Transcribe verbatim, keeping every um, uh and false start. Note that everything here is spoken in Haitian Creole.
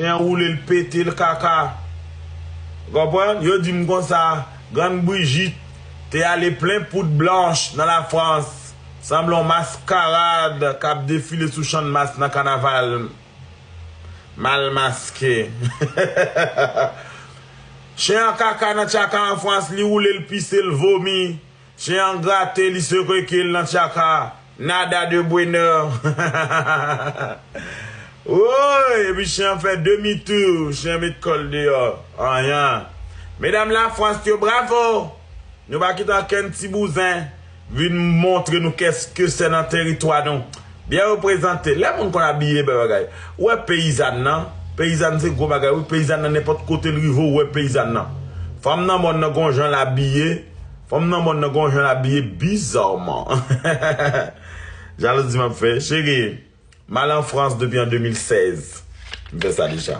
Chen an woule l pete l kaka. Ou konprann? Yo di m konsa, Grann Brijit te ale plen poud blanch nan Lafrans, sanble yon maskarad k ap defile sou Channmas nan kanaval. Mal maske. Chen an kaka nan tchaka an Frans, li woule l pise l vomi. Chen an grate, li sekreke l nan tchaka. Nada de bonheur. Woy, epi chen an fè demi tou, chen an met kò l deyò. Anyen. Medam Lafrans yo, bravo! Nou pa kite ankenn ti bouzen vin montre nou kèske sè nan teritwa nou. Byen reprezante. Lè moun konn abiye bèl bagay. Ou wè peyizàn nan? Peyizàn se gwo bagay, wi. Peyizàn nan, nenpòt kote l rive, ou wè peyizàn nan. Fanm nan mòn nan gon jan l abiye. Fanm nan mòn nan gon jan l abiye bizarman. Jalouzi m ap fè. Cheri, m al an Frans depi an de mil sèz. M fè sa deja.